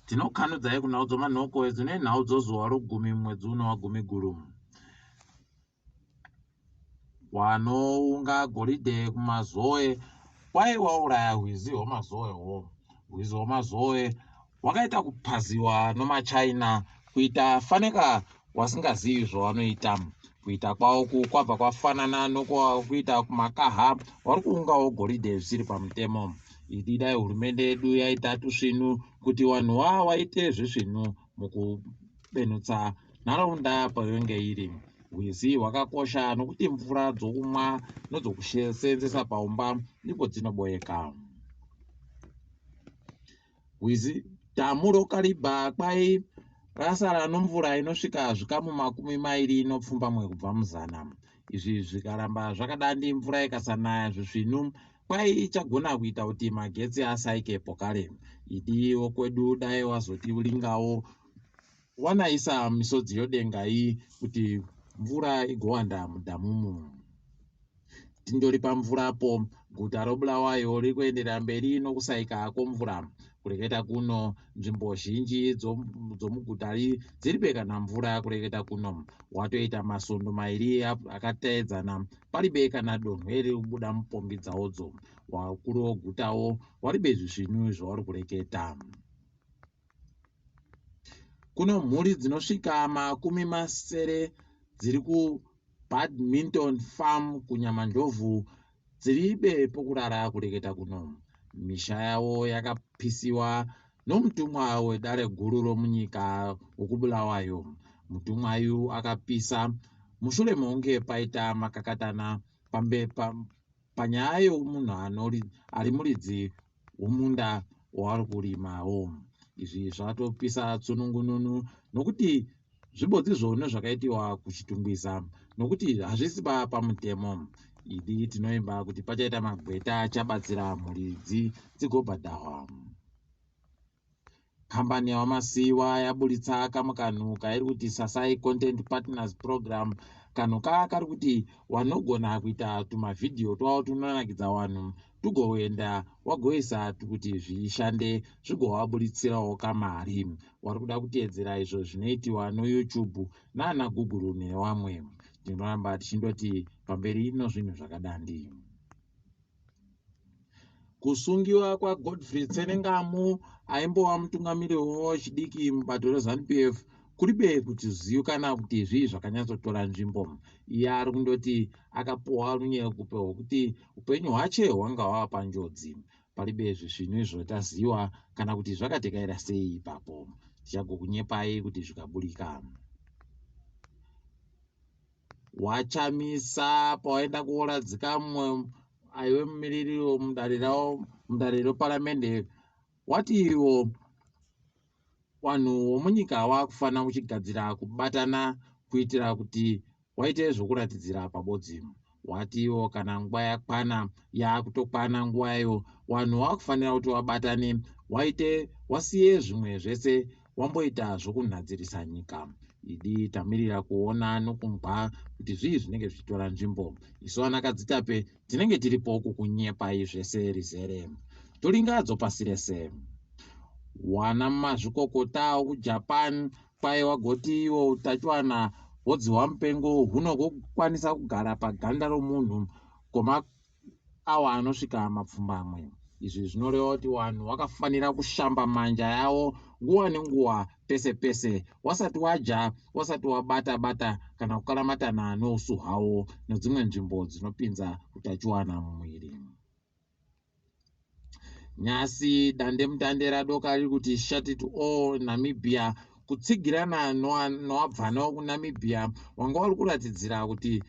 Tinokanudzai kunhau dzomanhoko dzine nhau dzozuva rogumi mwedzi uno waGumiguru. Wanounga goridhe kuMazowe kwai wauraya hwizi hwoMazowe hwo. Hwizi hwoMazowe hwakaita kupaziwa nomaChina kuita faneka wasingazivi zvawanoita. Kuita kwawoku kwabva kwafanana nokwakuita kumakaha wari kuungawo goridhe zvisiri pamutemo. Idi dai hurumende yedu yaita tusvinu kuti wanhu wa waite zvisvinu mukubenutsa nharaunda payonge iri. Hwizi hwakakosha nokuti mvura dzokumwa nodzokuseenzesa paumba ndipo dzinoboeka. Hwizi dhamu roKariba kwai rasara nomvura inosvika zvikamu 27 kubva muzana. Izvi zvikaramba zvakadandi mvura ikasanaya zvisvinu kwai ichagona kuita kuti magetsi asaike pokare. Idi wokwedu dai wazotiringawo wanaisa misodzi yodenga iyi kuti mvura igowanda mudhamumu. Tindori pamvurapo, guta roBulawayo riri kuenderera mberi nokusaika kwomvura. Kureketa kuno, nzvimbo zhinji dzomuguta ri dziribe kana mvura kureketa kuno. Watoita masondo mairi akateedzana paribe kana donhwe riri kubuda mupombi dzawodzo. Wakuru wogutawo waribe zvisvinu zvauri kureketa. Kuno mhuri dzinosvika 60 dziri kuBadminton Farm kuNyamandlovu dziribe pokurara kureketa kuno. Misha yavo yakapisiwa nomutumwa wedare guru romunyika wokuBulawayo. Mutumwa yu akapisa mushure mekunge paita makakatana pambe, pa, panyaya yomunhu ari muridzi womunda wavari kurimawo. Izvi zvatopisa tsunungununu nokuti zvibodzi zvone zvakaitiwa kuChitungwiza nokuti hazvisi pamutemo. Idi tinoimba kuti pachaita magweta achabatsira mhuri idzi dzigobhadharwa. Kambani yaVaMasiyiwa yaburitsa kamwe kanhu kairi kuti Sasai Content Partners Program. Kanhu ka kari kuti wanogona kuita tumavhidhiyo twawo tunonakidza wanhu tugoenda wagoisa kuti zvishande zvigovaburitsirawo kamari. Wari kuda kuteedzera izvo zvinoitiwa noYouTube naana Google newamwe. Tinoramba tichindoti pamberi nozvinhu zvakadandi. Kusungiwa kwaGodfrey Tsenengamu aimbova mutungamiri wevechidiki mubato reZanu-PF kuribe kuchizivikanwa kuti zvii zvakanyatsotora nzvimbo. Iye ari kundoti akapuhwa runyerekupe rwekuti upenyu hwache hwanga hwava panjodzi. Paribe zvisvinu izvo taziva kana kuti zvakatekaira sei ipapo. Tichagokunyepai kuti zvikaburika. WaChamisa pawaenda kuoradzika mumwe aive mumiriri mudare ravo mudare reparamende wati iwo vanhu vomunyika wakufanira kuchigadzira kubatana kuitira kuti waite zvokuratidzira pabodzi. Wati iwo kana nguva yakwana yaakutokwana nguva yayo vanhu wakufanira kuti wabatane waite wasiye zvimwe zvese wamboita zvokunhadzirisa nyika. Idi tamirira kuona nokunzwa kuti zvii zvinenge zvichitora nzvimbo. Isu ana Kadzitape tinenge tiripo kukunyepai zvese rizere. Toringa dzopasi rese. Wana mazvikokota okuJapan kwai wagoti iwo utachiwana hwodzihwa mupengo hunogokwanisa kugara paganda romunhu koma awa anosvika mapfumbamwe. Izvi zvinoreva kuti vanhu vakafanira kushamba manja yavo nguva nenguva pese pese wasati wadya, wasati wabata bata kana kukaramatana nousu hwavo nedzimwe nzvimbo dzinopinza utachiwana mumuviri. Nhasi dandemutande radoka riri kuti shut it all Namibia kutsigirana nowabvana wekuNamibia wanga uri kuratidzira kuti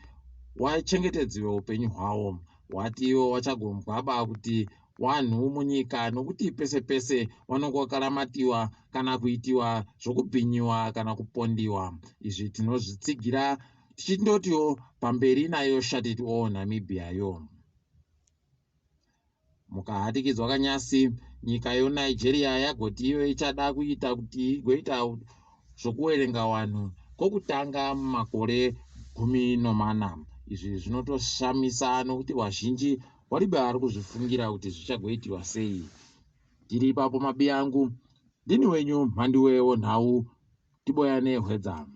wachengetedziwe upenyu hwavo. Wati iwo wachagombwaba kuti wanhu munyika nokuti pese pese vanongokaramatiwa kana kuitiwa zvokubhinyiwa kana kupondiwa. Izvi tinozvitsigira tichindotiwo pamberi nayo shut it all Namibia yo. Mukahatikidzwa kanyasi, nyika yoNigeria yagoti iyo ichada kuita kuti igoita zvokuwerenga vanhu kokutanga mumakore 14. Izvi zvinotoshamisa nokuti vazhinji waribe vari kuzvifungira kuti zvichagoitiwa sei. Tiri ipapo mabiyangu. Ndini wenyu Mhanduwe woNhau, Tiboyane Hwedza.